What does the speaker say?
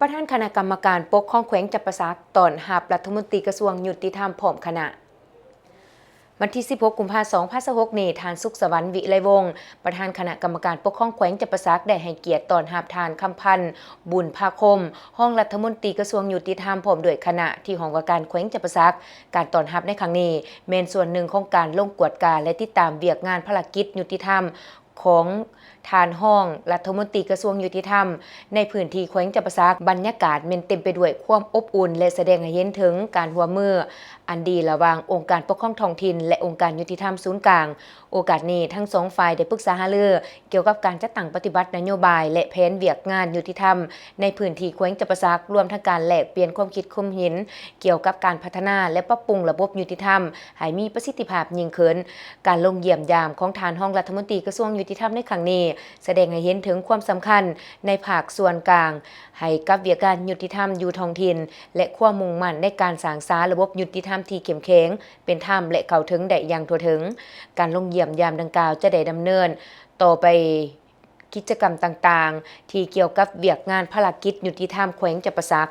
ປະທານຄະນະກຳມະການປົກຄອງແຂວງຈຳປາສັກ ຕ້ອນຮັບລັດຖະມົນຕີກະຊວງຍຸຕິທຳພ້ອມຄະນະ. ວັນທີສິບຫົກ ກຸມພາ ສອງພັນຊາວຫົກນີ້, ທ່ານ ສຸກສະຫວັນ ວິໄລວົງ ປະທານຄະນະກຳມະການປົກຄອງແຂວງຈຳປາສັກ ໄດ້ໃຫ້ກຽດຕ້ອນຮັບທ່ານ ຄຳພັນ ບຸນພາຄົມ ຮອງລັດຖະມົນຕີກະຊວງຍຸຕິທຳ ພ້ອມດ້ວຍຄະນະທີ່ຫ້ອງວ່າການແຂວງຈຳປາສັກ. ການຕ້ອນຮັບໃນຄັ້ງນີ້ ແມ່ນສ່ວນໜຶ່ງຂອງການລົງກວດກາ ແລະ ຕິດຕາມວຽກງານພາລະກິດຍຸຕິທຳ ຂອງທ່ານຮອງລັດຖະມົນຕີກະຊວງຍຸຕິທຳ ໃນພື້ນທີ່ແຂວງຈຳປາສັກ. ບັນຍາກາດແມ່ນເຕັມໄປດ້ວຍຄວາມອົບອຸ່ນ ແລະ ສະແດງໃຫ້ເຫັນເຖິງການຮ່ວມມືອັນດີລະຫວ່າງອົງການປົກຄອງທ້ອງຖິ່ນ ແລະ ອົງການຍຸຕິທຳສູນກາງ. ໂອກາດນີ້, ທັງສອງຝ່າຍໄດ້ປຶກສາຫາລືກ່ຽວກັບການຈັດຕັ້ງປະຕິບັດນະໂຍບາຍ ແລະ ແຜນວຽກງານຍຸຕິທຳໃນພື້ນທີ່ແຂວງຈຳປາສັກ, ລວມທັງການແລກປ່ຽນຄວາມຄິດຄວາມເຫັນກ່ຽວກັບການພັດທະນາ ແລະ ປັບປຸງລະບົບຍຸຕິທຳ ໃຫ້ມີປະສິດທິພາບຍິ່ງຂຶ້ນ. ການລົງຢ້ຽມຢາມຂອງທ່ານຮອງລັດຖະມົນຕີກະຊວງຍຸຕິທຳໃນຄັ້ງນີ້ ສະແດງໃຫ້ເຫັນເຖິງຄວາມສຳຄັນໃນພາກສ່ວນກາງ ໃຫ້ກັບວຽກງານຍຸຕິທຳຢູ່ທ້ອງຖິ່ນ ແລະ ຄວາມມຸ່ງໝັ້ນໃນການສ້າງສາລະບົບຍຸຕິທຳທີ່ເຂັ້ມແຂງ, ເປັນທຳ ແລະ ເຂົ້າເຖິງໄດ້ຢ່າງທົ່ວເຖິງ. ການລົງຢ້ຽມຢາມດັ່ງກ່າວຈະໄດ້ດຳເນີນຕໍ່ໄປກິດຈະກຳຕ່າງໆ ທີ່ກ່ຽວກັບວຽກງານພາລະກິດຍຸຕິທຳແຂວງຈຳປາສັກ.